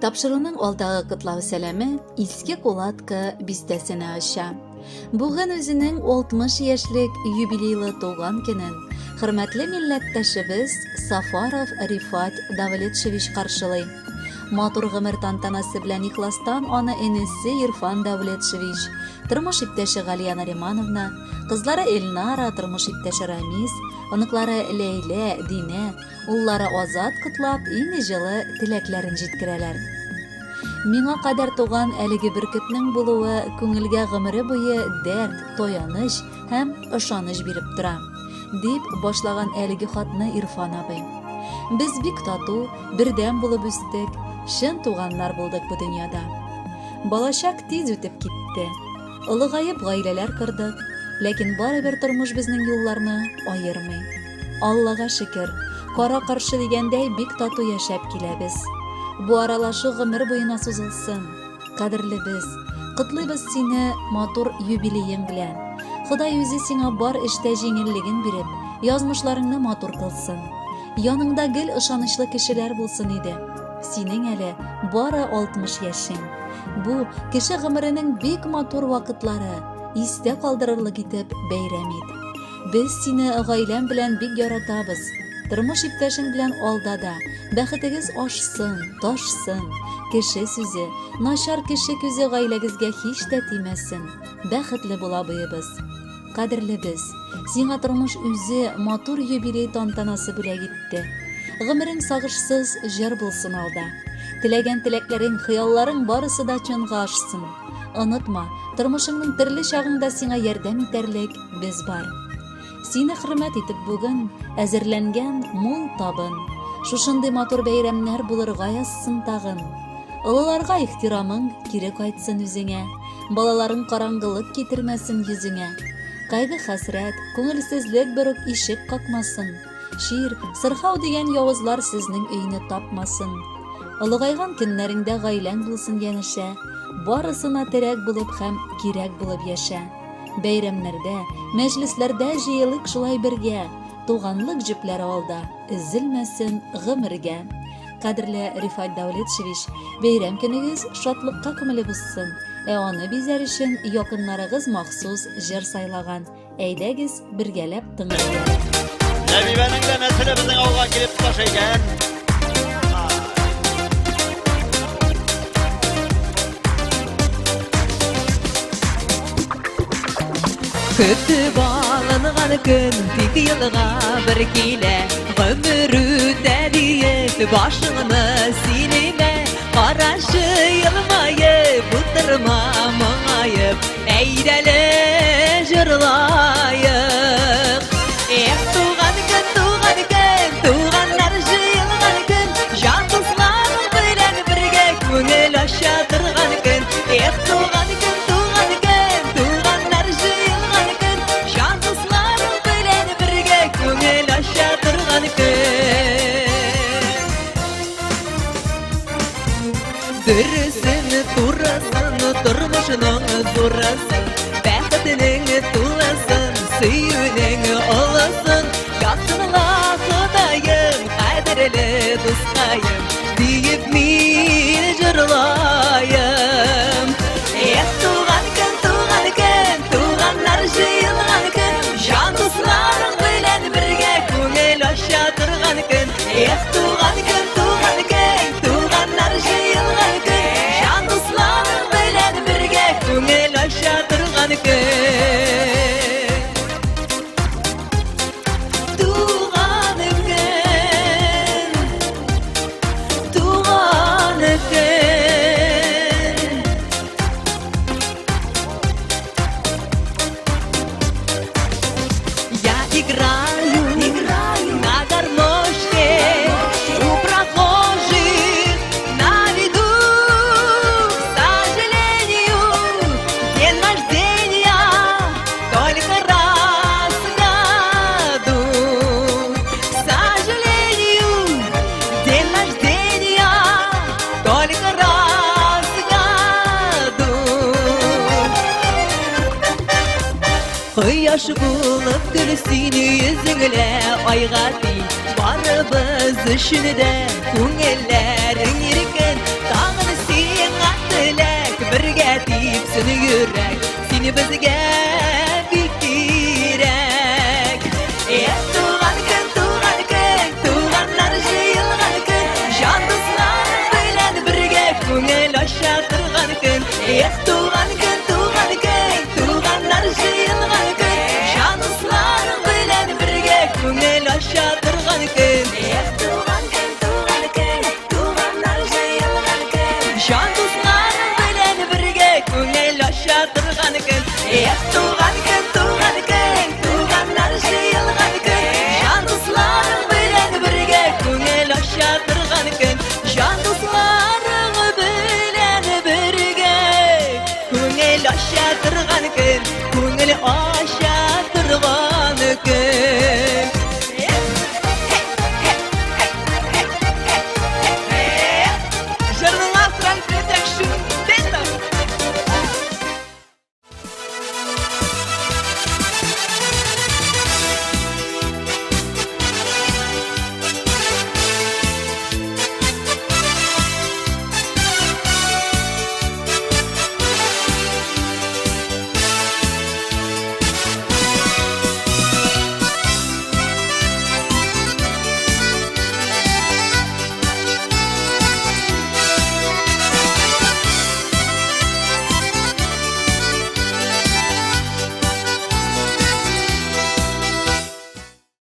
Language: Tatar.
Тапшыруның алдагы котлау сәламе Иске Кулатка бистәсенә оча. Бүген үзенең 60 яшьлек юбилейлы туган көнен хөрмәтле милләттәшебез Сафаров Рифат Давлетшевич каршылый. Матур гомер тантанасы белән ихластан аны энесе Ирфан Давлетшевич, тормыш иптәше Галия Наримановна, кызлары Эльнара, тормыш иптәше Рамис, оныклары Ләйлә, Динә, Уллары Азат котлап, иң җылы теләкләрен җиткерәләр. Миңа кадәр туган әлеге бөркетнең булуы күңелгә гомере буе дәрт, таяныч һәм ышаныч биреп тора, дип башлаган әлеге хатны Ирфан абый. Без бик тату, бердәм булып үстек, чын туганнар булдык бу дөньяда. Балачак тиз үтеп китте. Олыгаеп гаиләләр кордык, ләкин барыбер тормыш безнең юлларны аермый. Аллага шөкер, кара-каршы дигәндәй бик тату яшәп киләбез. Бу аралашу гомер буена сузылсын. Кадерлебез, котлыйбыз сине матур юбилеең белән. Ходай үзе сиңа бар эштә җиңеллеген биреп, язмышларыңны матур кылсын. Яныңда гел ышанычлы кешеләр булсын иде. Синең әле бары 60 яшең. Бу, кеше гомеренең бик матур вакытлары, истә калдырырлык итеп бәйрәм ит. Без сине гаиләң белән бик яратабыз. Тормыш иптәшең белән алда да бәхетегез ашсын, ташсын. Кеше сүзе, начар кеше күзе гаиләгезгә һич тә тимәсен. Бәхетле бул, абыебыз. Кадерлебез, сиңа тормыш үзе матур юбилей тантанасы бүләк итте. Гомерең сагышсыз җыр булсын алда. Теләгән теләкләрең, хыялларың барысы да чынга ашсын. Онытма, тормышыңның төрле чагында сиңа ярдәм итәрлек без бар. Сине хөрмәт итеп бүген әзерләнгән мул табын. Шушындый матур бәйрәмнәр булырга язсын тагын. Олыларга ихтирамың кире кайтсын үзеңә. Балаларың караңгылык китермәсен йөзеңә. Кайгы-хәсрәт, күңелсезлек бер үк ишек какмасын. Чир, сырхау дигән явызлар сезнең өйне тапмасын. Олыгайган көннәреңдә гаиләң булсын янәшә, барысына терәк булып һәм кирәк булып яшә. Бәйрәмнәрдә, мәҗлесләрдә җыелыйк шулай бергә, туганлык җепләре алда өзелмәсен гомергә. Кадерле Рифат Дәүлетшевич, бәйрәм көнегез шатлыкка күмелеп узсын. Ә аны бизәр өчен якыннарыгыз махсус җыр сайлаган. Әйдәгез, бергәләп тыңлыйк. Ләбибәнең дә нәселе безнең авылга килеп тоташа икән. Көтеп алынган көн тик елга бер килә. Гомер үтә диеп башыңны син имә. Карашы елмаеп, утырма моңаеп. Әйдәле җырлаек. Эх, туган көн, туган көн, туганнар җыелган көн, җан дусларың белән бергә күңел ача торган көн. Эх, туган көн, туган көн, туганнар җыелган көн, җан дусларың белән бергә күңел ача торган көн. Дөресен, турысын, тормышның зурысын, бәхетнең тулысын, сөюнең олысын, язсынла Ходаем, кадерле дускаем, диеп мин җырлаем. Эх, туган көн, туган көн, туганнар җыелган көн, җан дусларың белән бергә күңел ача торган көн. Эх, туган көн, туган көн, туганнар җыелган көн, җан дусларың белән бергә күңел ача торган көн. Туган көн, туган көн. Я играю, играю на гармошке у прохожих на виду. К сожалению, день рождения только раз в году. К сожалению, день рождения только раз в году. Кояш булып көл син йөзеңлә айга тиң. Барыбыз өчен дә күңелләрең иркен. Тагын Бергә типсен йөрәк, син безгә бик кирәк. Эх, туган көн, туган көн, туганнар җыелган көн, җан дусларың белән бергә күңел ача торган көн. Эх, туган көн, туган көн, туганнар җыелган көн, җан дусларың белән бергә күңел ача торган көн. Эх, туган көн, туган көн, туганнар җыелган көн, җан дусларың белән бергә күңел ача торган көн. Эх,